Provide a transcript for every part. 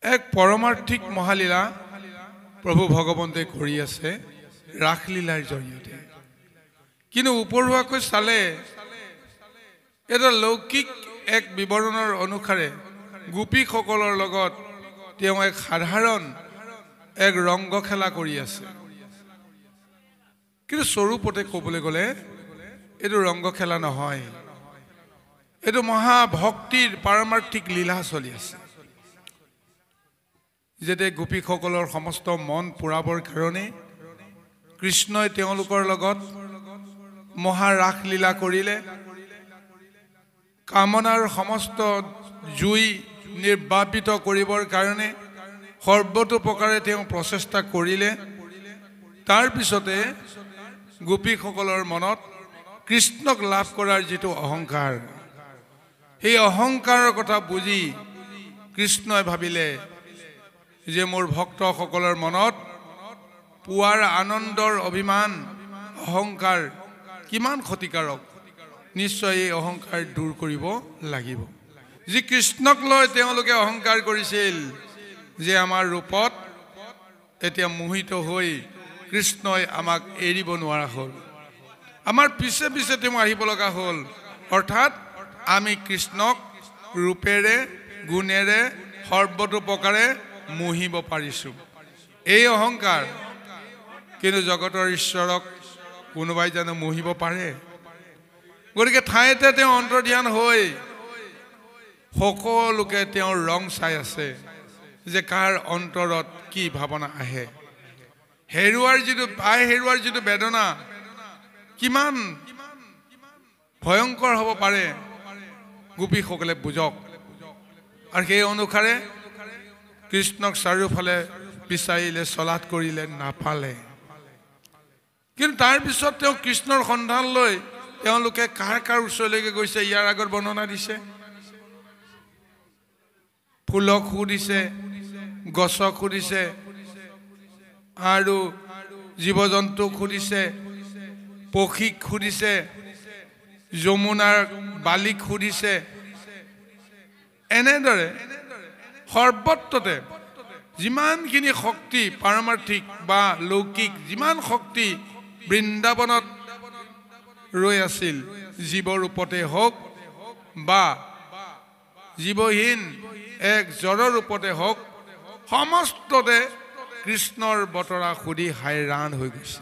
এক পৰমাৰ্থিক মহালীলা প্ৰভু ভগৱন্তে কৰি আছে ৰাসলীলাৰ জৰিয়তে। কিন্তু উপৰুৱাকৈ চালে এটা লৌকিক এক বিৱৰণৰ অনুসাৰে গোপীসকলৰ লগত তেওঁ এক সাধাৰণ এক ৰংগ খেলা কৰি আছে। কিন্তু স্বৰূপতে ক'বলৈ গ'লে এইটো ৰংগ খেলা নহয়, এইটো মহাভক্তিৰ পাৰমাৰ্থিক লীলা চলি আছে। যেতিয়া গোপীসকলৰ সমস্ত মন পূৰাবৰ কাৰণে কৃষ্ণই তেওঁলোকৰ লগত মহাৰাসলীলা কৰিলে, কামনাৰ সমস্ত জুই নিৰ্বাপিত কৰিবৰ কাৰণে সৰ্বতোপ্ৰকাৰে তেওঁ প্ৰচেষ্টা কৰিলে। তাৰপিছতে গোপীসকলৰ মনত কৃষ্ণক লাভ কৰাৰ যিটো অহংকাৰ, সেই অহংকাৰৰ কথা বুজি কৃষ্ণই ভাবিলে যে মোৰ ভক্তসকলৰ মনত পোৱাৰ আনন্দৰ অভিমান, অহংকাৰ কিমান ক্ষতিকাৰক, নিশ্চয় এই অহংকাৰ দূৰ কৰিব লাগিব। যি কৃষ্ণক লৈ তেওঁলোকে অহংকাৰ কৰিছিল যে আমাৰ ৰূপত এতিয়া মোহিত হৈ কৃষ্ণই আমাক এৰিব নোৱাৰা হ'ল, আমাৰ পিছে পিছে তেওঁ আহিব লগা হ'ল, অৰ্থাৎ আমি কৃষ্ণক ৰূপেৰে গুণেৰে সৰ্বতোপ্ৰকাৰে মোহিব পাৰিছোঁ, এই অহংকাৰ। কিন্তু জগতৰ ঈশ্বৰক কোনোবাই জানো মোহিব পাৰে? গতিকে ঠাইতে তেওঁ অন্তৰ্ধান হৈ সকলোকে তেওঁৰ ৰং চাই আছে যে কাৰ অন্তৰত কি ভাৱনা আহে। হেৰুৱাৰ যিটো পাই, হেৰুৱাৰ যিটো বেদনা কিমান ভয়ংকৰ হ'ব পাৰে গোপীসকলে বুজক। আৰু সেই অনুসাৰে কৃষ্ণক চাৰিওফালে বিচাৰিলে, চলাথ কৰিলে, নাপালে। কিন্তু তাৰপিছত তেওঁ কৃষ্ণৰ সন্ধান লৈ তেওঁলোকে কাৰ কাৰ ওচৰলৈকে গৈছে ইয়াৰ আগত বৰ্ণনা দিছে। ফুলক সুধিছে, গছক সুধিছে, আৰু জীৱ জন্তুক সুধিছে, পক্ষীক সুধিছে, যমুনাৰ বালিক সুধিছে। এনেদৰে সৰ্বত্ৰতে যিমানখিনি শক্তি পাৰমাৰ্থিক বা লৌকিক যিমান শক্তি বৃন্দাবনত ৰৈ আছিল, জীৱ ৰূপতে হওক বা জীৱহীন এক জড় ৰূপতে হওক, সমস্ততে কৃষ্ণৰ বতৰা সুধি হাইৰাণ হৈ গৈছে,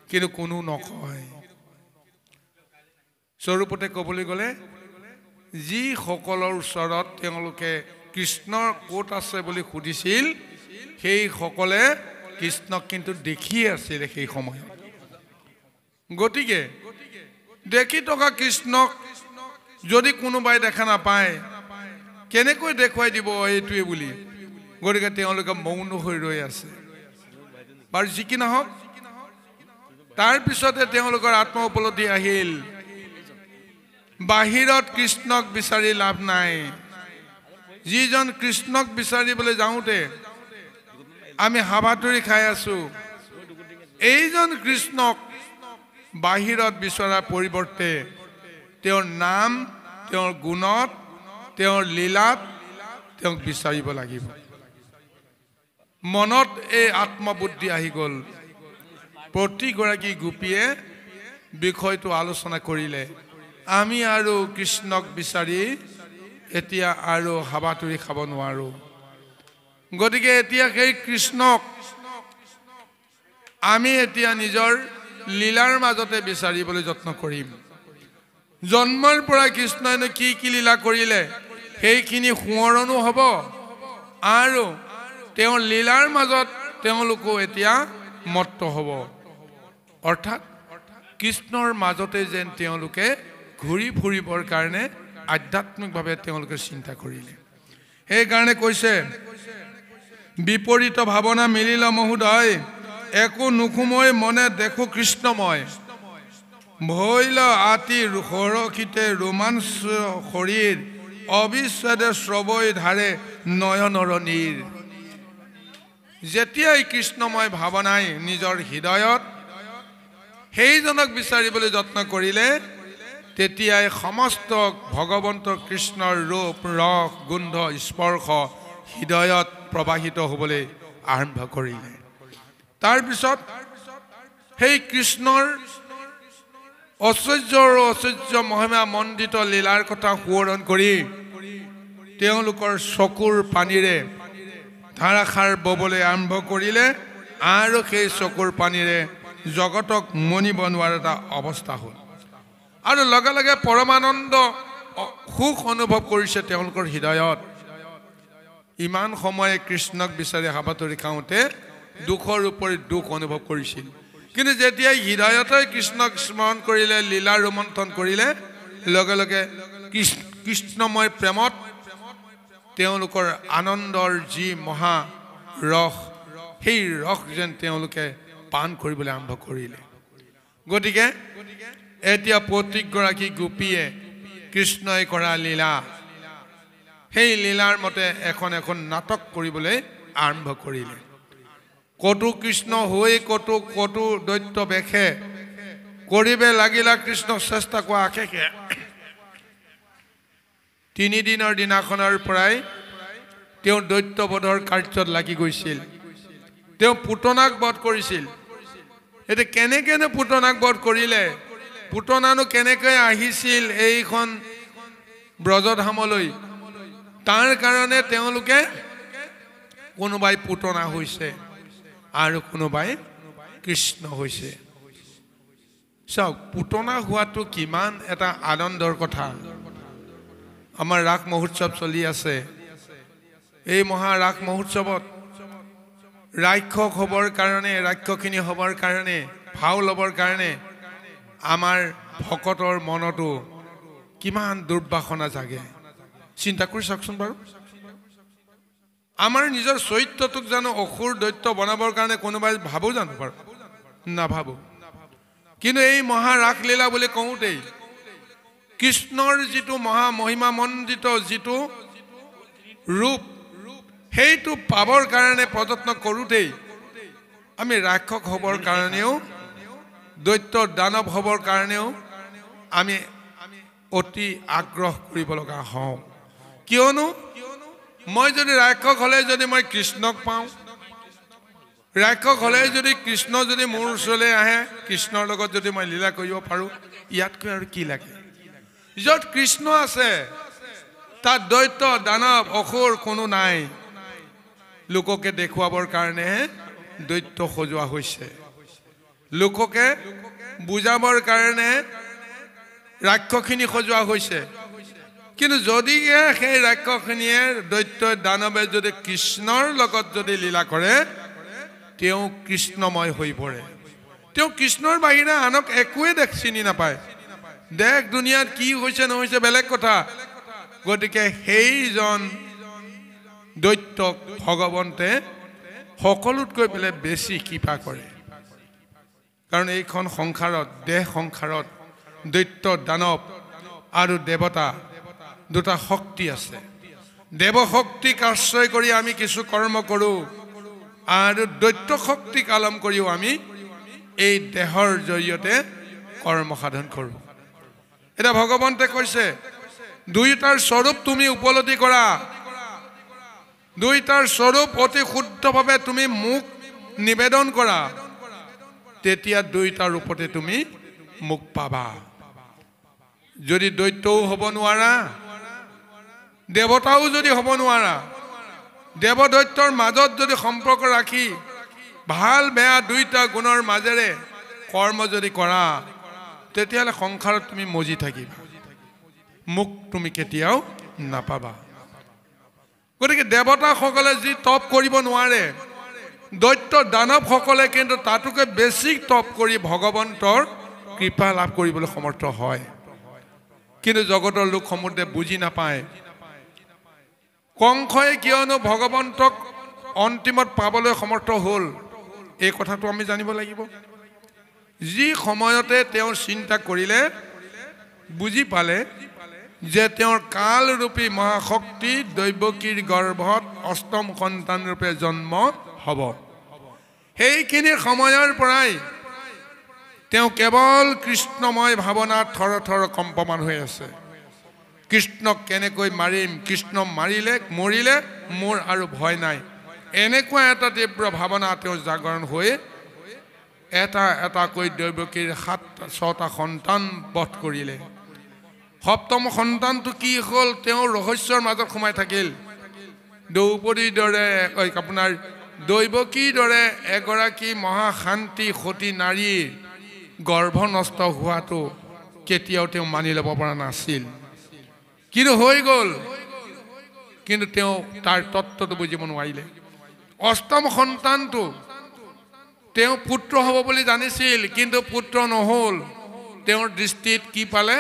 কিন্তু কোনো নকয়। স্বৰূপতে ক'বলৈ গ'লে যিসকলৰ ওচৰত তেওঁলোকে কৃষ্ণৰ ক'ত আছে বুলি সুধিছিল, সেইসকলে কৃষ্ণক কিন্তু দেখি আছিলে সেই সময়ত। গতিকে দেখি থকা কৃষ্ণক যদি কোনোবাই দেখা নাপায়, কেনেকৈ দেখুৱাই দিব এইটোৱে বুলি? গতিকে তেওঁলোকে মৌন হৈ ৰৈ আছে। বাৰু যি কি নহওক, তাৰপিছতে তেওঁলোকৰ আত্ম উপলব্ধি আহিল, বাহিৰত কৃষ্ণক বিচাৰি লাভ নাই। যিজন কৃষ্ণক বিচাৰিবলৈ যাওঁতে আমি হাবাথুৰি খাই আছো, এইজন কৃষ্ণক বাহিৰত বিচৰাৰ পৰিৱৰ্তে তেওঁৰ নাম, তেওঁৰ গুণত, তেওঁৰ লীলাত তেওঁক বিচাৰিব লাগিব। মনত এই আত্মবুদ্ধি আহি গ'ল। প্ৰতিগৰাকী গোপীয়ে বিষয়টো আলোচনা কৰিলে, আমি আৰু কৃষ্ণক বিচাৰি এতিয়া আৰু হাবাথুৰি খাব নোৱাৰোঁ। গতিকে এতিয়া সেই কৃষ্ণক আমি এতিয়া নিজৰ লীলাৰ মাজতে বিচাৰিবলৈ যত্ন কৰিম। জন্মৰ পৰা কৃষ্ণইনো কি কি লীলা কৰিলে সেইখিনি সোঁৱৰণো হ'ব, আৰু তেওঁৰ লীলাৰ মাজত তেওঁলোকো এতিয়া মত্ত হ'ব। অৰ্থাৎ কৃষ্ণৰ মাজতে যেন তেওঁলোকে ঘূৰি ফুৰিবৰ কাৰণে আধ্যাত্মিকভাৱে তেওঁলোকে চিন্তা কৰিলে। সেইকাৰণে কৈছে, বিপৰীত ভাৱনা মিলিল মহোদয়, একো নুসুমৈ মনে দেখো কৃষ্ণময়। ভৈল আতি সৰখিতে ৰোমাঞ্চ শৰীৰ, অবিচ্ছেদে শ্ৰৱৈ ধাৰে নয়নৰ নীৰ। যেতিয়াই কৃষ্ণময় ভাৱনাই নিজৰ হৃদয়ত সেইজনক বিচাৰিবলৈ যত্ন কৰিলে, তেতিয়াই সমস্ত ভগৱন্ত কৃষ্ণৰ ৰূপ, ৰস, গোন্ধ, স্পৰ্শ হৃদয়ত প্ৰবাহিত হ'বলৈ আৰম্ভ কৰিলে। তাৰপিছত সেই কৃষ্ণৰ ঐশ্বৰ্য আৰু ঐশ্বৰ্য মহিমা মণ্ডিত লীলাৰ কথা সোঁৱৰণ কৰি তেওঁলোকৰ চকুৰ পানীৰে ধাৰাসাৰ ববলৈ আৰম্ভ কৰিলে আৰু সেই চকুৰ পানীৰে জগতক মনিব নোৱাৰা এটা অৱস্থা হ'ল। আৰু লগে লগে পৰমানন্দ সুখ অনুভৱ কৰিছে তেওঁলোকৰ হৃদয়ত। ইমান সময়ে কৃষ্ণক বিচাৰি হাবাথুৰি খাওঁতে দুখৰ উপৰি দুখ অনুভৱ কৰিছিল, কিন্তু যেতিয়াই হৃদয়তে কৃষ্ণক স্মৰণ কৰিলে, লীলা ৰোমন্থন কৰিলে, লগে লগে কৃষ্ণময় প্ৰেমত তেওঁলোকৰ আনন্দৰ যি মহা ৰস, সেই ৰস যেন তেওঁলোকে পান কৰিবলৈ আৰম্ভ কৰিলে। গতিকে এতিয়া প্ৰত্যেকগৰাকী গোপীয়ে কৃষ্ণই কৰা লীলা, সেই লীলাৰ মতে এখন এখন নাটক কৰিবলৈ আৰম্ভ কৰিলে। কতো কৃষ্ণ হৈ কতো কতো দৈত্য বেশে কৰিবে লাগিলা কৃষ্ণ চেষ্টা কোৱা আশেষে। তিনিদিনৰ দিনাখনৰ পৰাই তেওঁ দৈত্যবধৰ কাৰ্যত লাগি গৈছিল। তেওঁ পুতনাক বধ কৰিছিল। এতিয়া কেনেকৈনো পুতনাক বধ কৰিলে, পুতনানো কেনেকৈ আহিছিল এইখন ব্ৰজধামলৈ, তাৰ কাৰণে তেওঁলোকে কোনোবাই পুতনা হৈছে আৰু কোনোবাই কৃষ্ণ হৈছে। চাওক, পুতনা হোৱাটো কিমান এটা আনন্দৰ কথা। আমাৰ ৰাস মহোৎসৱ চলি আছে। এই মহা ৰাস মহোৎসৱত ৰাক্ষস হ'বৰ কাৰণে, ৰাক্ষসিনী হ'বৰ কাৰণে, ভাও ল'বৰ কাৰণে আমাৰ ভকতৰ মনতো কিমান দুৰ্বাসনা জাগে। চিন্তা কৰি চাওকচোন বাৰু, আমাৰ নিজৰ চৰিত্ৰটোক জানো অসুৰ দৈত্য বনাবৰ কাৰণে কোনোবাই ভাবোঁ জানো বাৰু? নাভাবোঁ। কিন্তু এই মহা ৰাসলীলা বুলি কওঁতেই কৃষ্ণৰ যিটো মহা মহিমামণ্ডিত যিটো ৰূপ, সেইটো পাবৰ কাৰণে প্ৰযত্ন কৰোঁতেই আমি ৰাক্ষস হ'বৰ কাৰণেও, দৈত্য দানৱ হ'বৰ কাৰণেও আমি অতি আগ্ৰহ কৰিব লগা হওঁ। কিয়নো মই যদি ৰাক্ষস হ'লে যদি মই কৃষ্ণক পাওঁ, ৰাক্ষস হ'লে যদি কৃষ্ণ যদি মোৰ ওচৰলৈ আহে, কৃষ্ণৰ লগত যদি মই লীলা কৰিব পাৰোঁ, ইয়াতকৈ আৰু কি লাগে? য'ত কৃষ্ণ আছে তাত দৈত্য দানৱ অসুৰ কোনো নাই। লোককে দেখুৱাবৰ কাৰণেহে দৈত্য সজোৱা হৈছে, লোককে বুজাবৰ কাৰণে ৰাক্ষসখিনি সজোৱা হৈছে। কিন্তু যদিহে সেই ৰাক্ষসখিনিয়ে দৈত্য দানৱে যদি কৃষ্ণৰ লগত যদি লীলা কৰে, তেওঁ কৃষ্ণময় হৈ পৰে। তেওঁ কৃষ্ণৰ বাহিৰে আনক একোৱে দেখ চিনি নাপায়। দেশ দুনিয়াত কি হৈছে নহৈছে বেলেগ কথা। গতিকে সেইজন দৈত্যক ভগৱন্তে সকলোতকৈ পেলাই বেছি কৃপা কৰে। কাৰণ এইখন সংসাৰত, দেহ সংসাৰত দৈত্য দানৱ আৰু দেৱতা দুটা শক্তি আছে। দেৱশক্তিক আশ্ৰয় কৰি আমি কিছু কৰ্ম কৰোঁ আৰু দৈত্য শক্তিক আলম কৰিও আমি এই দেহৰ জৰিয়তে কৰ্ম সাধন কৰোঁ। এতিয়া ভগৱন্তে কৈছে, দুয়োটাৰ স্বৰূপ তুমি উপলব্ধি কৰা, দুয়োটাৰ স্বৰূপ অতি শুদ্ধভাৱে তুমি মোক নিবেদন কৰা, তেতিয়া দুয়োটাৰ ৰূপতে তুমি মোক পাবা। যদি দৈত্যও হ'ব নোৱাৰা, দেৱতাও যদি হ'ব নোৱাৰা, দেৱদৈত্যৰ মাজত যদি সম্পৰ্ক ৰাখি ভাল বেয়া দুইটা গুণৰ মাজেৰে কৰ্ম যদি কৰা, তেতিয়াহ'লে সংসাৰত তুমি মজি থাকিবা, মোক তুমি কেতিয়াও নাপাবা। গতিকে দেৱতাসকলে যি তপ কৰিব নোৱাৰে, দৈত্য দানৱসকলে কিন্তু তাতোকৈ বেছি তপ কৰি ভগৱন্তৰ কৃপা লাভ কৰিবলৈ সমৰ্থ হয়। কিন্তু জগতৰ লোক সমুদ্ৰে বুজি নাপায়। কংসই কিয়নো ভগৱন্তক অন্তিমত পাবলৈ সমৰ্থ হ'ল, এই কথাটো আমি জানিব লাগিব। যি সময়তে তেওঁ চিন্তা কৰিলে, বুজি পালে যে তেওঁৰ কালৰূপী মহাশক্তি দৈৱকীৰ গৰ্ভত অষ্টম সন্তানৰূপে জন্ম হ'ব, সেইখিনি সময়ৰ পৰাই তেওঁ কেৱল কৃষ্ণময় ভাৱনাত থৰ থৰ কম্পমান হৈ আছে। কৃষ্ণক কেনেকৈ মাৰিম, কৃষ্ণ মাৰিলে মৰিলে মোৰ আৰু ভয় নাই, এনেকুৱা এটা তীব্ৰ ভাৱনা তেওঁ জাগৰণ হৈ এটা এটাকৈ দৈৱকীৰ 7-6টা সন্তান বধ কৰিলে। সপ্তম সন্তানটো কি হ'ল, তেওঁ ৰহস্যৰ মাজত সোমাই থাকিল। দ্ৰৌপদীৰ দৰে আপোনাৰ দৈৱকীৰ দৰে এগৰাকী মহাশান্তি সতী নাৰীৰ গৰ্ভ নষ্ট হোৱাটো কেতিয়াও তেওঁ মানি ল'ব পৰা নাছিল, কিন্তু হৈ গ'ল। কিন্তু তেওঁ তাৰ তত্ত্বটো বুজিব নোৱাৰিলে। অষ্টম সন্তানটো তেওঁ পুত্ৰ হ'ব বুলি জানিছিল, কিন্তু পুত্ৰ নহ'ল। তেওঁৰ দৃষ্টিত কি পালে,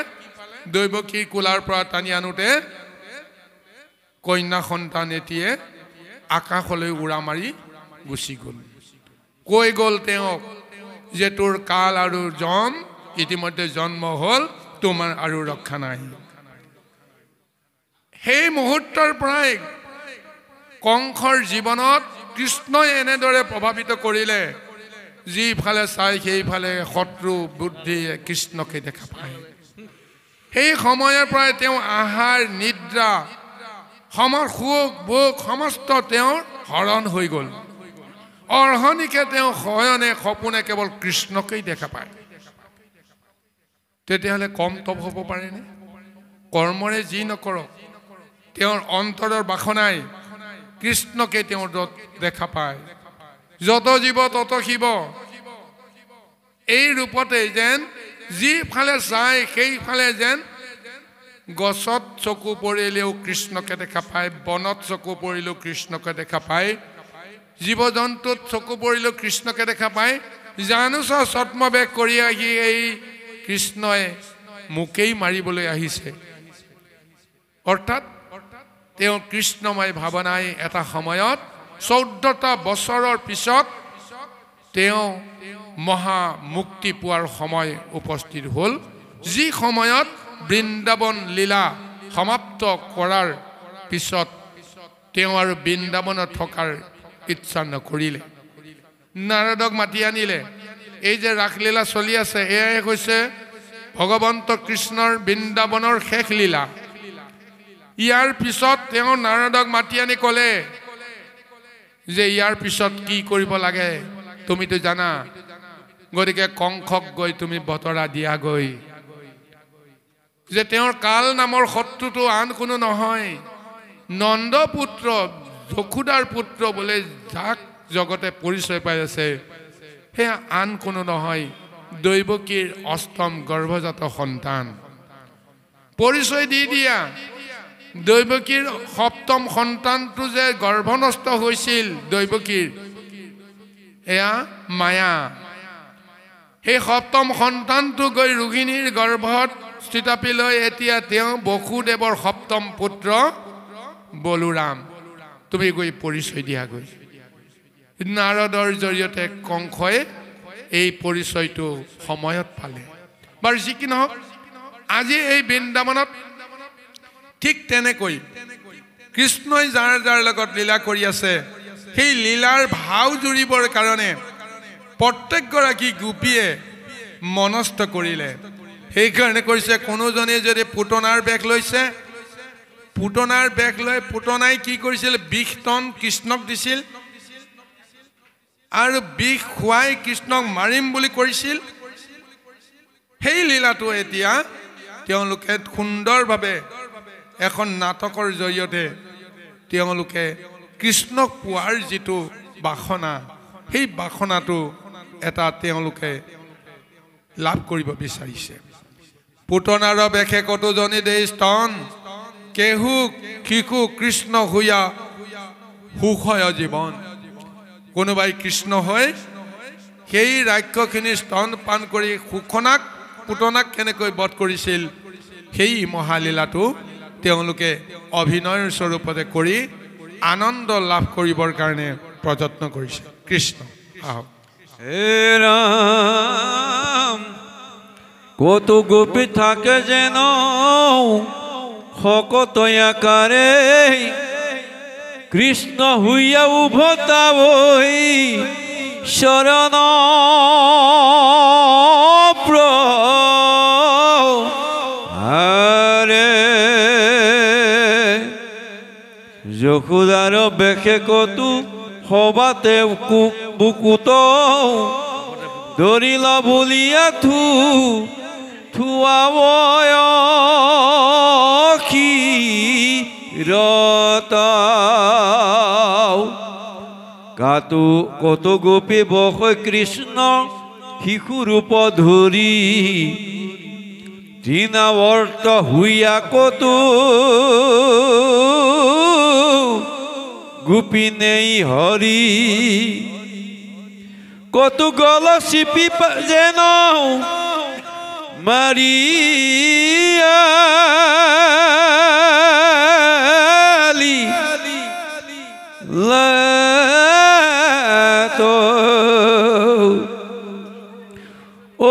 দৈৱকীৰ কোলাৰ পৰা টানি আনোতে কন্যা সন্তান এটিয়ে আকাশলৈ উৰা মাৰি গুচি গ'ল। কৈ গ'ল তেওঁক যে তোৰ কাল আৰু জম ইতিমধ্যে জন্ম হ'ল, তোমাৰ আৰু ৰক্ষা নাই। সেই মুহূৰ্তৰ পৰাই কংসৰ জীৱনত কৃষ্ণই এনেদৰে প্ৰভাৱিত কৰিলে, যিফালে চাই সেইফালে শত্ৰু বুদ্ধিয়ে কৃষ্ণকে দেখা পায়। সেই সময়ৰ পৰাই তেওঁ আহাৰ, নিদ্ৰা, সুখ ভোগ সমস্ত তেওঁৰ হৰণ হৈ গ'ল। অৰ্হনিকে তেওঁ শয়নে সপোনে কেৱল কৃষ্ণকেই দেখা পায়। তেতিয়াহ'লে কম তপ হ'ব পাৰেনে? কৰ্মৰে যি নকৰক, তেওঁৰ অন্তৰৰ বাসনাই কৃষ্ণকে তেওঁৰ দেখা পায়। যত জীৱ তত শিৱ, এই ৰূপতে যেন যিফালে চায় সেইফালে যেন গছত চকু পৰিলেও কৃষ্ণকে দেখা পায়, বনত চকু পৰিলেও কৃষ্ণকে দেখা পায়, জীৱ জন্তুত চকু পৰিলেও কৃষ্ণকে দেখা পায়। জানোচা ছদ্মবেশ কৰি আহি এই কৃষ্ণই মোকেই মাৰিবলৈ আহিছে। অৰ্থাৎ তেওঁ কৃষ্ণময় ভাৱনাই এটা সময়ত 14টা বছৰৰ পিছত তেওঁ মহা মুক্তি পোৱাৰ সময় উপস্থিত হ'ল, যি সময়ত বৃন্দাবন লীলা সমাপ্ত কৰাৰ পিছত তেওঁ আৰু বৃন্দাবনত থকাৰ ইচ্ছা নকৰিলে। নাৰদক মাতি আনিলে। এই যে ৰাসলীলা চলি আছে, এয়াই হৈছে ভগৱন্ত কৃষ্ণৰ বৃন্দাবনৰ শেষ লীলা। ইয়াৰ পিছত তেওঁ নাৰদক মাতি আনি ক'লে যে ইয়াৰ পিছত কি কৰিব লাগে তুমিতো জানা, গতিকে কংসক গৈ তুমি বতৰা দিয়াগৈ যে তেওঁৰ কাল নামৰ শত্ৰুটো আন কোনো নহয়, নন্দপুত্ৰ যশোদাৰ পুত্ৰ বোলে যাক জগতে পৰিচয় পাই আছে, সেয়া আন কোনো নহয়, দৈৱকীৰ অষ্টম গৰ্ভজাত সন্তান। পৰিচয় দি দিয়া দৈৱকীৰ সপ্তম সন্তানটো যে গৰ্ভনষ্ট হৈছিল দৈৱকীৰ, এয়া মায়া। সেই সপ্তম সন্তানটো গৈ ৰোহিণীৰ গৰ্ভত থিতাপি লৈ এতিয়া তেওঁ বসুদেৱৰ সপ্তম পুত্ৰ বলোৰাম। তুমি গৈ পৰিচয় দিয়াগৈ। নাৰদৰ জৰিয়তে কংসই এই পৰিচয়টো সময়ত পালে। বাৰু যি কি নহওক, আজি এই বৃন্দাবনত ঠিক তেনেকৈ কৃষ্ণই যাৰ যাৰ লগত লীলা কৰি আছে, সেই লীলাৰ ভাও জুৰিবৰ কাৰণে প্ৰত্যেকগৰাকী গোপীয়ে মনস্থ কৰিলে। সেইকাৰণে কৈছে, কোনোজনে যদি পুতনাৰ বেশ লৈছে, পুতনাৰ বেশ লৈ পুতনাই কি কৰিছিল, বিষ টন কৃষ্ণক দিছিল আৰু বিষ খুৱাই কৃষ্ণক মাৰিম বুলি কৰিছিল। সেই লীলাটো এতিয়া তেওঁলোকে সুন্দৰভাৱে এখন নাটকৰ জৰিয়তে তেওঁলোকে কৃষ্ণক পোৱাৰ যিটো বাসনা, সেই বাসনাটো এটা তেওঁলোকে লাভ কৰিব বিচাৰিছে। পুতনাৰ বেশে কতোজনী দেই স্তন, কেহু শিশু কৃষ্ণ হুইয়া সুখয় জীৱন। কোনোবাই কৃষ্ণ হৈ সেই ৰাক্ষসিনী স্তন পান কৰি সুখনাক পুতনাক কেনেকৈ বধ কৰিছিল, সেই মহালীলাটো তেওঁলোকে অভিনয়ৰ স্বৰূপতে কৰি আনন্দ লাভ কৰিবৰ কাৰণে প্ৰযত্ন কৰিছে। কৃষ্ণ আহক। হে ৰাম, কত গোপী থাকে যেন শকত আকাৰে, কৃষ্ণ হইয়া উভতাবই শৰণ আৰে। যশোদাৰ বেশে কতো সবাতে বুকুত ধৰিল বুলিয়া থু থুৱা ৰত কাতো কত গোপী বস কৃষ্ণ শিশু ৰূপ ধৰি তৃণাৱৰ্ত হুইয়া কত গোপী নেই হৰি কত গল চিপি যেন মাৰিয়া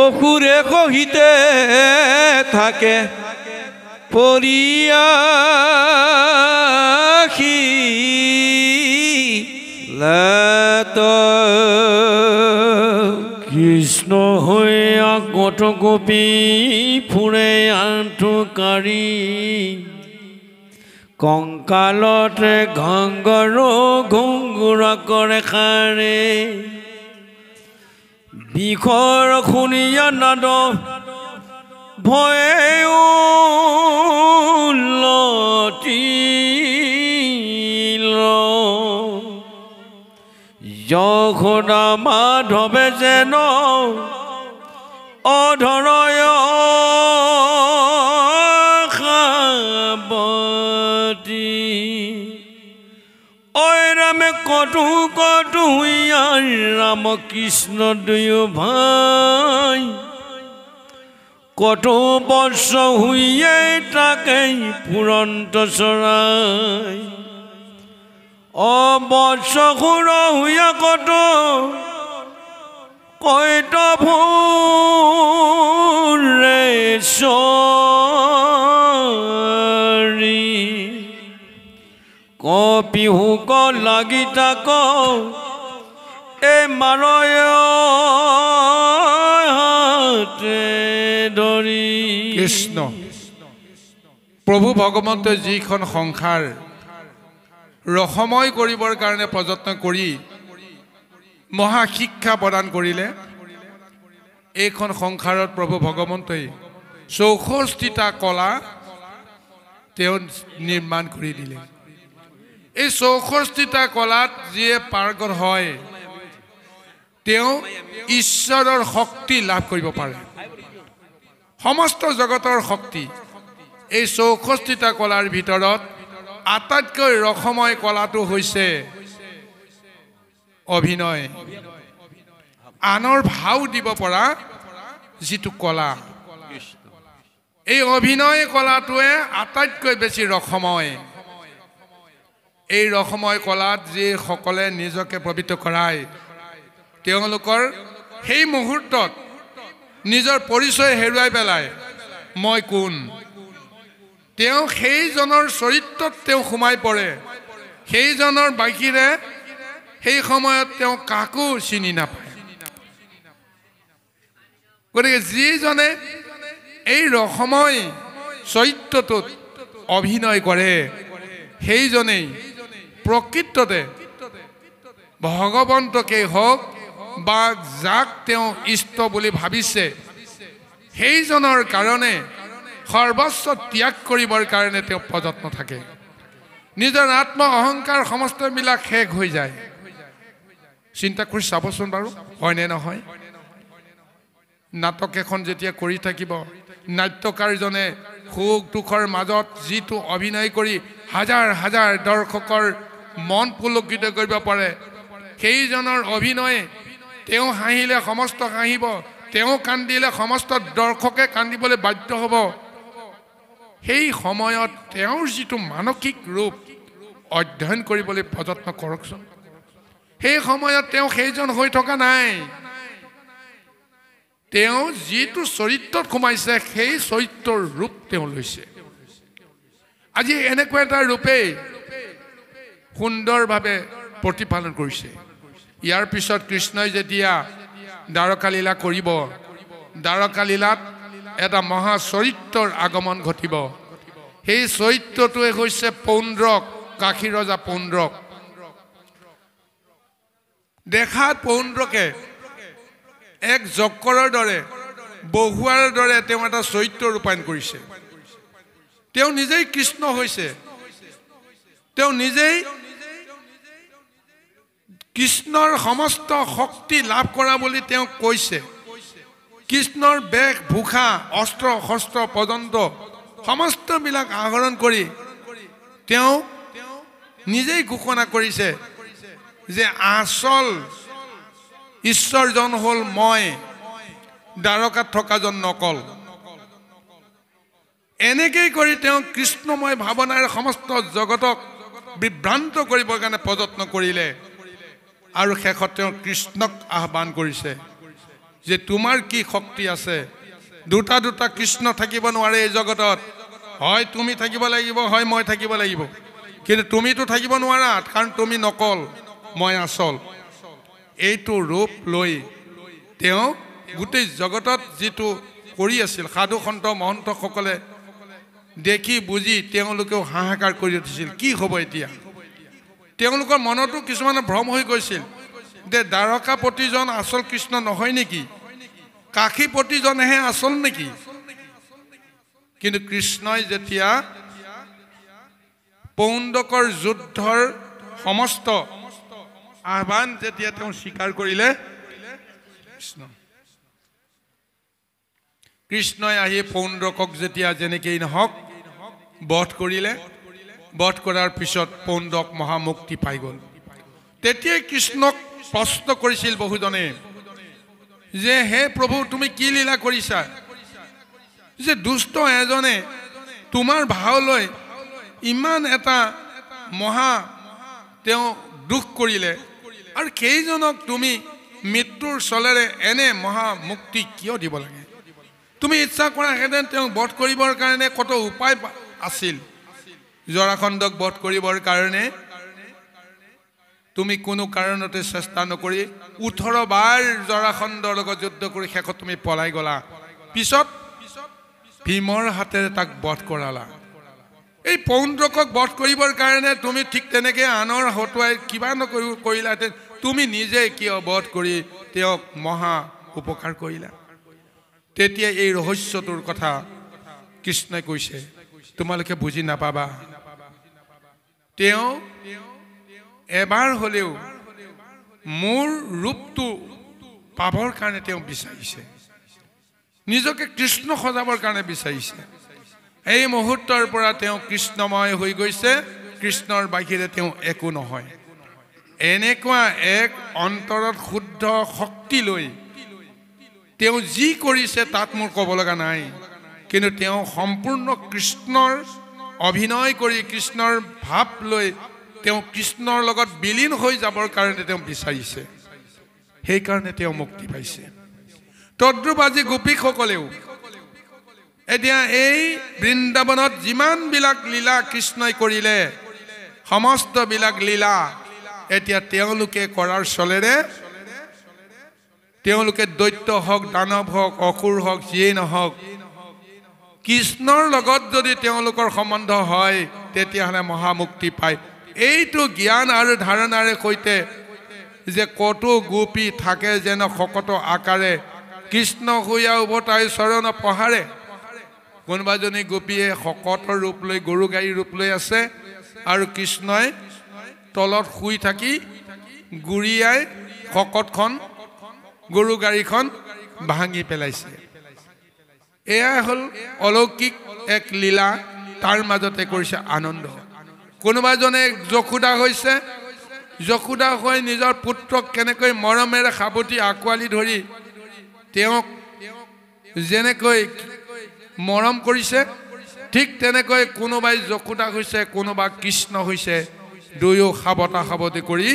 অসুৰে সহিতে থাকে পৰিয়া কৃষ্ণ হৈয়া কত গোপী ফুৰে আঁঠু কাঢ়ি কংকালতে ঘাংগৰ ঘুংগুৰা কৰে খাৰে বিষৰ শুনিয়া নাদ ভয়ে উলটিল যশোদা মাধৱে যেন অধৰয় সাৱটি ঐ ৰামে কতো কতো ৰাম কৃষ্ণ দুয়ো ভাই কত বর্ষ হইয়ে তাকে পুরন্ত চড়াই অবর্ষ হুর হইয়া কত কয়ত ভুরে সরি কপি হুক লাগি তাক এ মারয় হাতে ধৰি। কৃষ্ণ প্ৰভু ভগৱন্তই যিখন সংসাৰ ৰসময় কৰিবৰ কাৰণে প্ৰযত্ন কৰি মহাশিক্ষা প্ৰদান কৰিলে, এইখন সংসাৰত প্ৰভু ভগৱন্তই 64টা কলা তেওঁ নিৰ্মাণ কৰি দিলে। এই 64টা কলাত যিয়ে পাৰ্গত হয় তেওঁ ঈশ্বৰৰ শক্তি লাভ কৰিব পাৰে, সমস্ত জগতৰ শক্তি। এই 64টা কলাৰ ভিতৰত আটাইতকৈ ৰসময় কলাটো হৈছে অভিনয়, আনৰ ভাও দিব পৰা যিটো কলা, এই অভিনয় কলাটোৱে আটাইতকৈ বেছি ৰসময়। এই ৰসময় কলাত যিসকলে নিজকে পবিত্ৰ কৰায় তেওঁলোকৰ সেই মুহূৰ্তত নিজৰ পৰিচয় হেৰুৱাই পেলায়, মই কোন, তেওঁ সেইজনৰ চৰিত্ৰত তেওঁ সোমাই পৰে, সেইজনৰ বাহিৰে সেই সময়ত তেওঁ কাকো চিনি নাপায়। গতিকে যিজনে এই ৰসময় চৰিত্ৰটোত অভিনয় কৰে সেইজনেই প্ৰকৃততে ভগৱন্তকেই হওক বা যাক তেওঁ ইষ্ট বুলি ভাবিছে সেইজনৰ কাৰণে সৰ্বস্ব ত্যাগ কৰিবৰ কাৰণে তেওঁ প্ৰযত্ন থাকে। নিজৰ আত্ম অহংকাৰ সমস্তবিলাক শেষ হৈ যায়। চিন্তা কৰি চাবচোন বাৰু, হয়নে নহয়? নাটক এখন যেতিয়া কৰি থাকিব, নাট্যকাৰজনে সুখ দুখৰ মাজত যিটো অভিনয় কৰি হাজাৰ হাজাৰ দৰ্শকৰ মন পুলকিত কৰিব পাৰে, সেইজনৰ অভিনয়ে তেওঁ হাঁহিলে সমস্ত হাঁহিব, তেওঁ কান্দিলে সমস্ত দৰ্শকে কান্দিবলৈ বাধ্য হ'ব। সেই সময়ত তেওঁৰ যিটো মানসিক ৰূপ অধ্যয়ন কৰিবলৈ প্ৰযত্ন কৰকচোন। সেই সময়ত তেওঁ সেইজন হৈ থকা নাই, তেওঁ যিটো চৰিত্ৰত সোমাইছে সেই চৰিত্ৰৰ ৰূপ তেওঁ লৈছে। আজি এনেকুৱা এটা ৰূপেই সুন্দৰভাৱে প্ৰতিপালন কৰিছে। ইয়াৰ পিছত কৃষ্ণই যেতিয়া দ্বাৰকালীলা কৰিব, দ্বাৰকালীলাত এটা মহা চৰিত্ৰৰ আগমন ঘটিব। সেই চৰিত্ৰটোৱে হৈছে পৌণ্ড্ৰক। কাশী ৰজা পৌণ্ড্ৰক। দেখাত পৌণ্ড্ৰকে এক জক্কৰৰ দৰে, বহুৱাৰ দৰে তেওঁ এটা চৰিত্ৰ ৰূপায়ণ কৰিছে। তেওঁ নিজেই কৃষ্ণ হৈছে, তেওঁ নিজেই কৃষ্ণৰ সমস্ত শক্তি লাভ কৰা বুলি তেওঁ কৈছে। কৃষ্ণৰ বেশ ভূষা, অস্ত্ৰ শস্ত্ৰ পৰ্যন্ত সমস্তবিলাক আহৰণ কৰি তেওঁ নিজেই ঘোষণা কৰিছে যে আচল ঈশ্বৰজন হ'ল মই, দ্বাৰকাত থকাজন নকল। এনেকেই কৰি তেওঁ কৃষ্ণময় ভাৱনাৰে সমস্ত জগতক বিভ্ৰান্ত কৰিবৰ কাৰণে প্ৰযত্ন কৰিলে আৰু শেষত তেওঁ কৃষ্ণক আহ্বান কৰিছে যে তোমাৰ কি শক্তি আছে, দুটা দুটা কৃষ্ণ থাকিব নোৱাৰে এই জগতত, হয় তুমি থাকিব লাগিব, হয় মই থাকিব লাগিব, কিন্তু তুমিতো থাকিব নোৱাৰা, কাৰণ তুমি নকল, মই আচল। এইটো ৰূপ লৈ তেওঁ গোটেই জগতত যিটো কৰি আছিল, সাধু সন্ত মহন্তসকলে দেখি বুজি তেওঁলোকেও হাহাকাৰ কৰি উঠিছিল, কি হ'ব এতিয়া। তেওঁলোকৰ মনতো কিছুমানে ভ্ৰম হৈ গৈছিল যে দ্বাৰকাপতিজন আচল কৃষ্ণ নহয় নেকি, কাশীপতিজনহে আচল নেকি। কিন্তু কৃষ্ণই যেতিয়া পৌণ্ডকৰ যুদ্ধৰ সমস্ত আহ্বান যেতিয়া তেওঁ স্বীকাৰ কৰিলে, কৃষ্ণই আহি পৌণ্ডকক যেতিয়া যেনেকেই নহওক বধ কৰিলে, বধ কৰাৰ পিছত পৌণ্ডক মহামুক্তি পাই গ'ল। তেতিয়াই কৃষ্ণক প্ৰশ্ন কৰিছিল বহুজনে যে হে প্ৰভু, তুমি কি লীলা কৰিছা যে দুষ্ট এজনে তোমাৰ ভাও লৈ ইমান এটা মহা তেওঁ দুখ কৰিলে, আৰু সেইজনক তুমি মৃত্যুৰ চলেৰে এনে মহা মুক্তি কিয় দিব লাগে? তুমি ইচ্ছা কৰাহেঁতেন তেওঁক বধ কৰিবৰ কাৰণে কত উপায় আছিল। জৰাখণ্ডক বধ কৰিবৰ কাৰণে তুমি কোনো কাৰণতে চেষ্টা নকৰি 18 বাৰ জৰাখণ্ডৰ লগত যুদ্ধ কৰি শেষত তুমি পলাই গ'লা, পিছত ভীমৰ হাতেৰে তাক বধ কৰালা। এই পৌণ্ড্ৰকক বধ কৰিবৰ কাৰণে তুমি ঠিক তেনেকৈ আনৰ হতুৱাই কিবা নকৰি কৰিলাহেঁতেন, তুমি নিজে কিয় বধ কৰি তেওঁক মহা উপকাৰ কৰিলা? তেতিয়া এই ৰহস্যটোৰ কথা কৃষ্ণই কৈছে, তোমালোকে বুজি নাপাবা। তেওঁ এবাৰ হ'লেও মোৰ ৰূপটো পাবৰ কাৰণে তেওঁ বিচাৰিছে, নিজকে কৃষ্ণ সজাবৰ কাৰণে বিচাৰিছে। এই মুহূৰ্তৰ পৰা তেওঁ কৃষ্ণময় হৈ গৈছে, কৃষ্ণৰ বাহিৰে তেওঁ একো নহয়। এনেকুৱা এক অন্তৰত শুদ্ধ শক্তি লৈ তেওঁ যি কৰিছে তাত মোৰ ক'ব লগা নাই, কিন্তু তেওঁ সম্পূৰ্ণ কৃষ্ণৰ অভিনয় কৰি কৃষ্ণৰ ভাৱ লৈ তেওঁ কৃষ্ণৰ লগত বিলীন হৈ যাবৰ কাৰণে তেওঁ বিচাৰিছে, সেইকাৰণে তেওঁ মুক্তি পাইছে। তদ্ৰূপ আজি গোপীসকলেও এতিয়া এই বৃন্দাবনত যিমানবিলাক লীলা কৃষ্ণই কৰিলে, সমস্তবিলাক লীলা এতিয়া তেওঁলোকে কৰাৰ চলেৰে তেওঁলোকে দৈত্য হওক, দানৱ হওক, অসুৰ হওক, যিয়েই নহওক, কৃষ্ণৰ লগত যদি তেওঁলোকৰ সম্বন্ধ হয় তেতিয়াহ'লে মহামুক্তি পায়। এইটো জ্ঞান আৰু ধাৰণাৰে সৈতে যে কতো গোপী থাকে যেন শকত আকাৰে, কৃষ্ণ হৈয়া উভতাই চৰণ পহাৰে। কোনোবাজনী গোপীয়ে শকতৰ ৰূপ লৈ, গৰু গাড়ীৰ ৰূপ লৈ আছে আৰু কৃষ্ণই তলত শুই থাকি গুৰিয়াই শকতখন, গৰু গাড়ীখন ভাঙি পেলাইছে। এয়া হ'ল অলৌকিক এক লীলা, তাৰ মাজতে কৰিছে আনন্দ। কোনোবাজনে যশোদা হৈছে, যশোদা হৈ নিজৰ পুত্ৰক কেনেকৈ মৰমেৰে সাৱটি আঁকোৱালি ধৰি তেওঁক যেনেকৈ মৰম কৰিছে, ঠিক তেনেকৈ কোনোবাই যশোদা হৈছে, কোনোবা কৃষ্ণ হৈছে, দুয়ো সাৱটা সাৱটি কৰি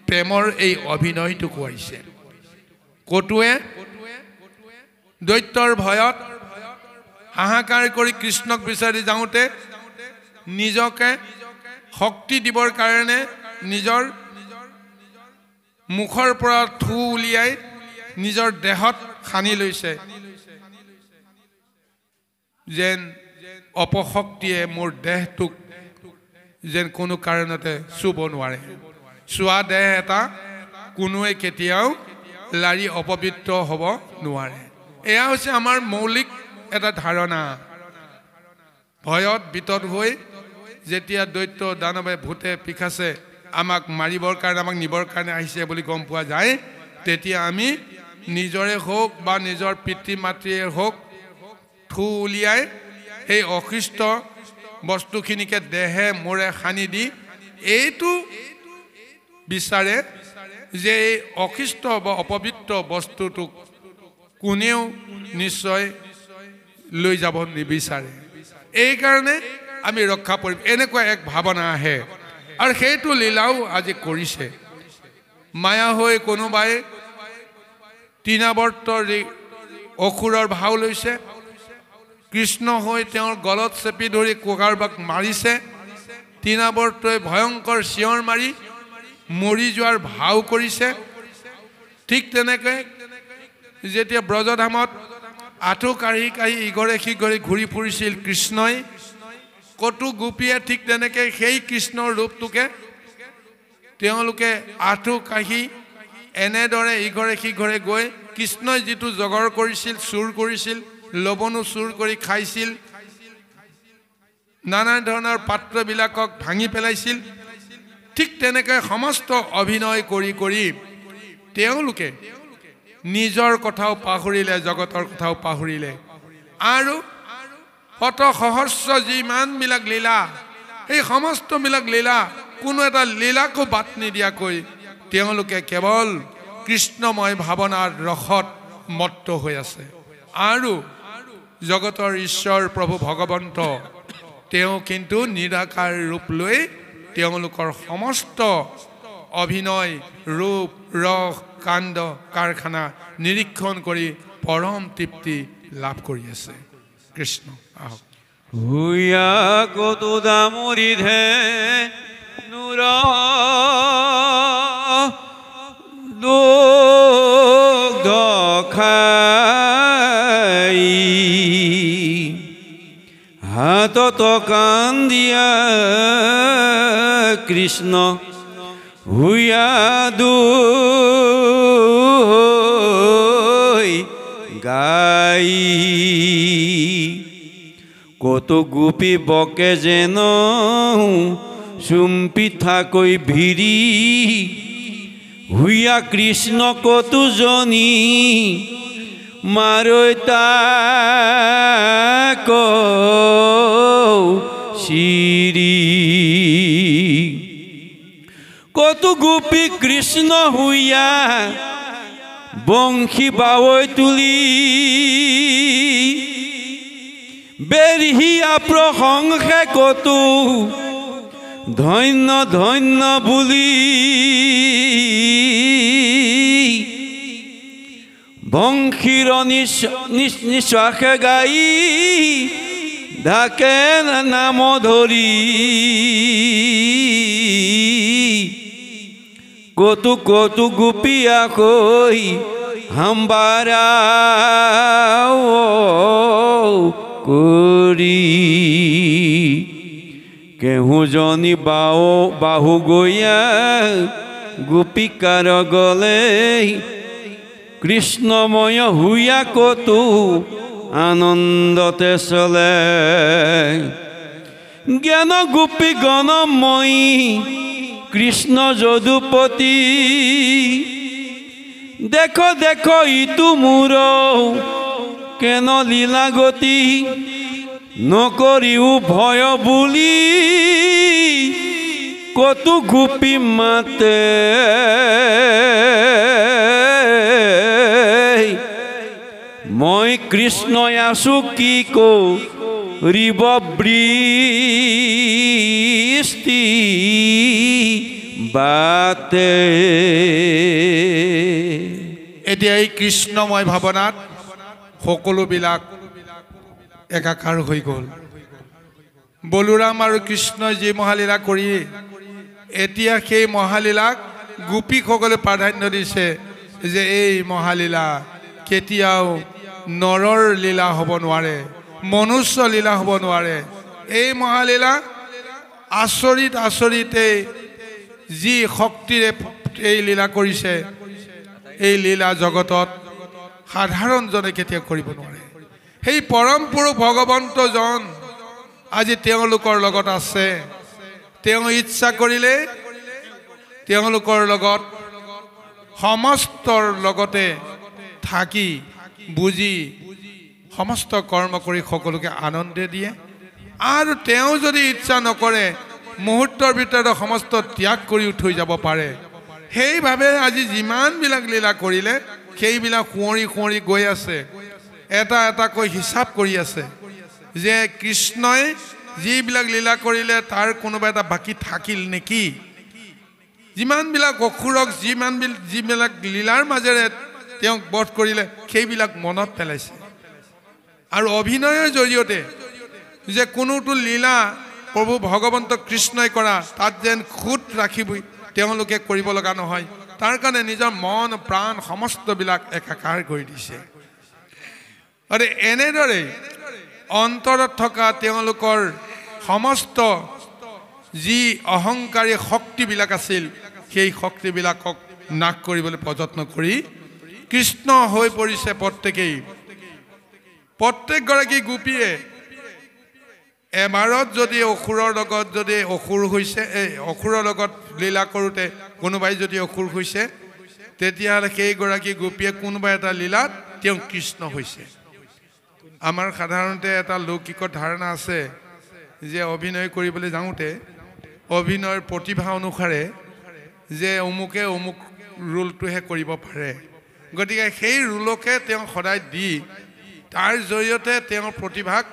প্ৰেমৰ এই অভিনয়টো কোৱাইছে। কটোৱে দৈত্যৰ ভয়ত হাহাকাৰ কৰি কৃষ্ণক বিচাৰি যাওঁতে নিজকে শক্তি দিবৰ কাৰণে নিজৰ মুখৰ পৰা থু উলিয়াই নিজৰ দেহত সানি লৈছে, যেন অপশক্তিয়ে মোৰ দেহটোক যেন কোনো কাৰণতে চুব নোৱাৰে। চোৱা দেহ এটা কোনোৱে কেতিয়াও লাৰি অপবিত্ৰ হ'ব নোৱাৰে। এয়া হৈছে আমাৰ মৌলিক এটা ধাৰণা। ভয়ত বিতত হৈ যেতিয়া দৈত্য দানৱে ভূতে পিশাচে আমাক মাৰিবৰ কাৰণে, আমাক নিবৰ কাৰণে আহিছে বুলি গম পোৱা যায়, তেতিয়া আমি নিজৰে হওক বা নিজৰ পিতৃ মাতৃয়ে হওক থু উলিয়াই সেই অশিষ্ট বস্তুখিনিকে দেহে মূৰে সানি দি এইটো বিচাৰে যে এই অশিষ্ট বা অপবিত্ৰ বস্তুটোক কোনেও নিশ্চয় লৈ যাব নিবিচাৰে, এইকাৰণে আমি ৰক্ষা পৰিম, এনেকুৱা এক ভাৱনা আহে। আৰু সেইটো লীলাও আজি কৰিছে। মায়া হৈ কোনোবাই তৃণাৱৰ্তৰ অসুৰৰ ভাও লৈছে, কৃষ্ণ হৈ তেওঁৰ গলত চেপি ধৰি কাৰোবাক মাৰিছে, তৃণাৱৰ্তই ভয়ংকৰ চিঞৰ মাৰি মৰি যোৱাৰ ভাও কৰিছে। ঠিক তেনেকৈ যেতিয়া ব্ৰজধামত আঁঠু কাঢ়ি কাঢ়ি ইঘৰে সিঘৰে ঘূৰি ফুৰিছিল কৃষ্ণই, কতো গোপীয়ে ঠিক তেনেকৈ সেই কৃষ্ণৰ ৰূপটোকে তেওঁলোকে আঁঠু কাঢ়ি এনেদৰে ইঘৰে সিঘৰে গৈ কৃষ্ণই যিটো জগৰ কৰিছিল, চুৰ কৰিছিল, লৱণু চুৰ কৰি খাইছিল, নানা ধৰণৰ পাত্ৰবিলাকক ভাঙি পেলাইছিল, ঠিক তেনেকৈ সমস্ত অভিনয় কৰি কৰি তেওঁলোকে নিজৰ কথাও পাহৰিলে, জগতৰ কথাও পাহৰিলে। আৰু শত সহস্ৰ যিমানবিলাক লীলা, সেই সমস্তবিলাক লীলা কোনো এটা লীলাকো বাদ নিদিয়াকৈ তেওঁলোকে কেৱল কৃষ্ণময় ভাৱনাৰ ৰসত মত্ত হৈ আছে। আৰু জগতৰ ঈশ্বৰ প্ৰভু ভগৱন্ত তেওঁ কিন্তু নিৰাকাৰ ৰূপ লৈ তেওঁলোকৰ সমস্ত অভিনয় ৰূপ ৰস কাণ্ড কাৰখানা নিৰীক্ষণ কৰি পৰম তৃপ্তি লাভ কৰি আছে। কৃষ্ণ আহক। হুইয়া কত দামরি ধে নুর দুগ্ধ খাই হাতত কান্দিয়া কৃষ্ণ হুইয়া দুই গাই। কত গোপী বকে যেন চুম্পি থাকৈ ভিৰি হুইয়া কৃষ্ণ কতজনী মাৰৈ তাক চিৰি। কত গোপী কৃষ্ণ হুইয়া বংশী বাৱৈ তুলি বেৰহিয়া প্ৰশংসে কত ধন্য ধন্য বুলি। বংশীৰ নিশ্বাসে গাই ঢাকে নাম ধৰি। কত কত গোপীয়া কৈ হাম্বাৰা কৰি। কেহু জনী বাও বাহু গৈয়া গোপিকাৰ গলে কৃষ্ণময় হুইয়া কতো আনন্দতে চলে। জ্ঞান গোপী গণময়ী কৃষ্ণ যদুপতি দেখ দেখ ইটো মোৰ কেন লীলা গতি নকৰিও ভয় বুলি কত গোপী মাতে। মই কৃষ্ণ আছো কি কৰিব বৃষ্টি বাতে। এতিয়া এই কৃষ্ণময় ভাৱনাত সকলোবিলাক একাকাৰ হৈ গ'ল। বলোৰাম আৰু কৃষ্ণই যি মহালীলা কৰি এতিয়া সেই মহালীলাক গোপীসকলে প্ৰাধান্য দিছে যে এই মহালীলা কেতিয়াও নৰৰ লীলা হ'ব নোৱাৰে, মনুষ্য লীলা হ'ব নোৱাৰে। এই মহালীলা আচৰিত আচৰিতে যি শক্তিৰে এই লীলা কৰিছে, এই লীলা জগতত সাধাৰণজনে কেতিয়াও কৰিব নোৱাৰে। সেই পৰম পুৰুষ ভগৱন্তজন আজি তেওঁলোকৰ লগত আছে। তেওঁ ইচ্ছা কৰিলে তেওঁলোকৰ লগত সমস্তৰ লগতে থাকি বুজি সমস্ত কৰ্ম কৰি সকলোকে আনন্দে দিয়ে। আৰু তেওঁ যদি ইচ্ছা নকৰে মুহূৰ্তৰ ভিতৰতে সমস্ত ত্যাগ কৰি থৈ যাব পাৰে। সেইভাবে আজি যিমানবিলাক লীলা কৰিলে সেইবিলাক সোঁৱৰি সোঁৱৰি গৈ আছে, এটা এটাকৈ হিচাপ কৰি আছে যে কৃষ্ণই যিবিলাক লীলা কৰিলে তাৰ কোনোবা এটা বাকী থাকিল নেকি। যিমানবিলাক অসুৰক যিবিলাক লীলাৰ মাজেৰে তেওঁক বধ কৰিলে সেইবিলাক মনত পেলাইছে। আৰু অভিনয়ৰ জৰিয়তে যে কোনোটো লীলা প্ৰভু ভগৱন্ত কৃষ্ণই কৰা তাত যেন খুঁত ৰাখিব তেওঁলোকে কৰিব লগা নহয়, তাৰ কাৰণে নিজৰ মন প্ৰাণ সমস্তবিলাক একাকাৰ কৰি দিছে। আৰু এনেদৰে অন্তৰত থকা তেওঁলোকৰ সমস্ত যি অহংকাৰী শক্তিবিলাক আছিল সেই শক্তিবিলাকক নাশ কৰিবলৈ প্ৰযত্ন কৰি কৃষ্ণ হৈ পৰিছে। প্ৰত্যেকেই প্ৰত্যেকগৰাকী গোপীয়ে এবাৰত যদি অসুৰৰ লগত যদি অসুৰ হৈছে, এই অসুৰৰ লগত লীলা কৰোঁতে কোনোবাই যদি অসুৰ হৈছে, তেতিয়াহ'লে সেইগৰাকী গোপীয়ে কোনোবা এটা লীলাত তেওঁ কৃষ্ণ হৈছে। আমাৰ সাধাৰণতে এটা লৌকিক ধাৰণা আছে যে অভিনয় কৰিবলৈ যাওঁতে অভিনয়ৰ প্ৰতিভা অনুসাৰে যে অমুকে অমুক ৰোলটোহে কৰিব পাৰে, গতিকে সেই ৰোলকে তেওঁ সদায় দি তাৰ জৰিয়তে তেওঁৰ প্ৰতিভাক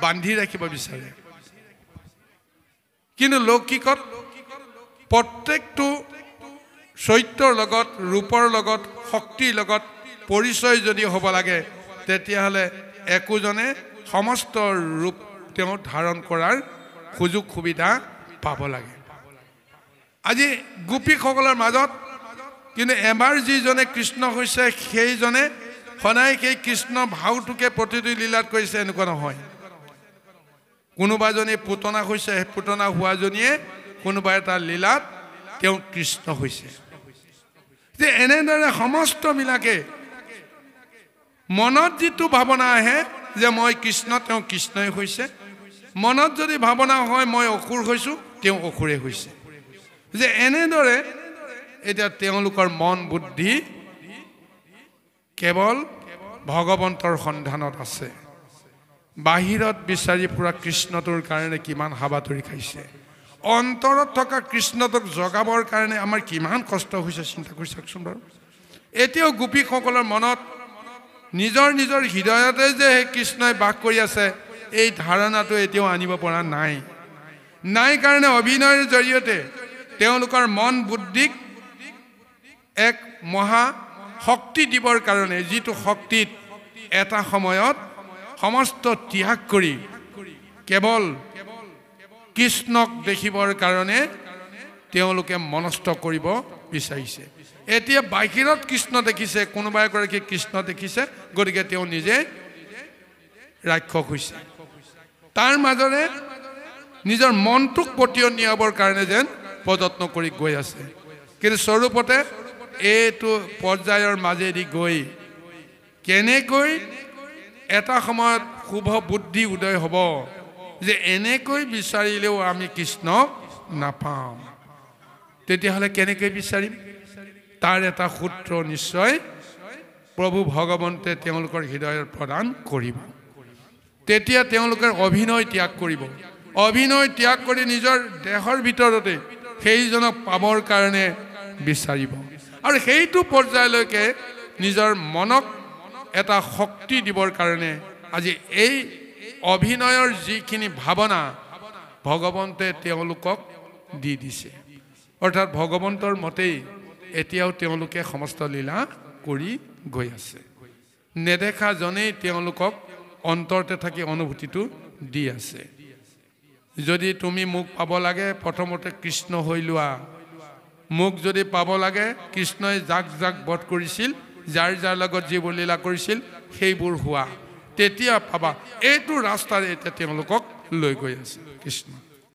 বান্ধি ৰাখিব বিচাৰে। কিন্তু লৌকিকত প্ৰত্যেকটো চৰিত্ৰৰ লগত, ৰূপৰ লগত, শক্তিৰ লগত পৰিচয় যদি হ'ব লাগে তেতিয়াহ'লে একোজনে সমস্ত ৰূপ তেওঁ ধাৰণ কৰাৰ সুযোগ সুবিধা পাব লাগে। আজি গোপীসকলৰ মাজত কিন্তু এবাৰ যিজনে কৃষ্ণ হৈছে সেইজনে সদায় সেই কৃষ্ণ ভাওটোকে প্ৰতিটো লীলাত কৰিছে এনেকুৱা নহয়। কোনোবাজনী পুতনা হৈছে, সেই পুতনা হোৱাজনীয়ে কোনোবা এটা লীলাত তেওঁ কৃষ্ণ হৈছে। যে এনেদৰে সমস্তবিলাকে মনত যিটো ভাৱনা আহে যে মই কৃষ্ণ, তেওঁ কৃষ্ণই হৈছে। মনত যদি ভাৱনা হয় মই অসুৰ হৈছোঁ, তেওঁ অসুৰে হৈছে। যে এনেদৰে এতিয়া তেওঁলোকৰ মন বুদ্ধি কেৱল ভগৱন্তৰ সন্ধানত আছে। বাহিৰত বিচাৰি ফুৰা কৃষ্ণটোৰ কাৰণে কিমান হাবাথুৰি খাইছে, অন্তৰত থকা কৃষ্ণটোক জগাবৰ কাৰণে আমাৰ কিমান কষ্ট হৈছে চিন্তা কৰি চাওকচোন বাৰু। এতিয়াও গোপীসকলৰ মনত নিজৰ নিজৰ হৃদয়তে যে সেই কৃষ্ণই বাস কৰি আছে এই ধাৰণাটো এতিয়াও আনিব পৰা নাই। নাই কাৰণে অভিনয়ৰ জৰিয়তে তেওঁলোকৰ মন বুদ্ধিক এক মহা শক্তি দিবৰ কাৰণে, যিটো শক্তিত এটা সময়ত সমস্ত ত্যাগ কৰি কেৱল কৃষ্ণক দেখিবৰ কাৰণে তেওঁলোকে মনস্থ কৰিব বিচাৰিছে। এতিয়া বাহিৰত কৃষ্ণ দেখিছে, কোনোবা এগৰাকী কৃষ্ণ দেখিছে, গতিকে তেওঁ নিজে ৰাক্ষস হৈছে। তাৰ মাজৰে নিজৰ মনটোক পতিয়ন নিয়াবৰ কাৰণে যেন প্ৰযত্ন কৰি গৈ আছে। কিন্তু স্বৰূপতে এইটো পৰ্যায়ৰ মাজেদি গৈ কেনেকৈ এটা সময়ত শুভ বুদ্ধি উদয় হ'ব যে এনেকৈ বিচাৰিলেও আমি কৃষ্ণক নাপাওঁ, তেতিয়াহ'লে কেনেকৈ বিচাৰিম? তাৰ এটা সূত্ৰ নিশ্চয় প্ৰভু ভগৱন্তে তেওঁলোকৰ হৃদয়ত প্ৰদান কৰিব। তেতিয়া তেওঁলোকে অভিনয় ত্যাগ কৰিব। অভিনয় ত্যাগ কৰি নিজৰ দেহৰ ভিতৰতে সেইজনক পাবৰ কাৰণে বিচাৰিব আৰু সেইটো পৰ্যায়লৈকে নিজৰ মনক এটা শক্তি দিবৰ কাৰণে আজি এই অভিনয়ৰ যিখিনি ভাৱনা ভগৱন্তে তেওঁলোকক দি দিছে। অৰ্থাৎ ভগৱন্তৰ মতেই এতিয়াও তেওঁলোকে সমস্ত লীলা কৰি গৈ আছে। নেদেখাজনেই তেওঁলোকক অন্তৰতে থাকি অনুভূতিটো দি আছে। যদি তুমি মোক পাব লাগে প্ৰথমতে কৃষ্ণ হৈ লোৱা। মোক যদি পাব লাগে কৃষ্ণই যাক যাক বধ কৰিছিল, যাৰ যাৰ লগত যিবোৰ লীলা কৰিছিল সেইবোৰ হোৱা, তেতিয়া পাবা। এইটো ৰাস্তাৰে এতিয়া তেওঁলোকক লৈ গৈ আছে কৃষ্ণ।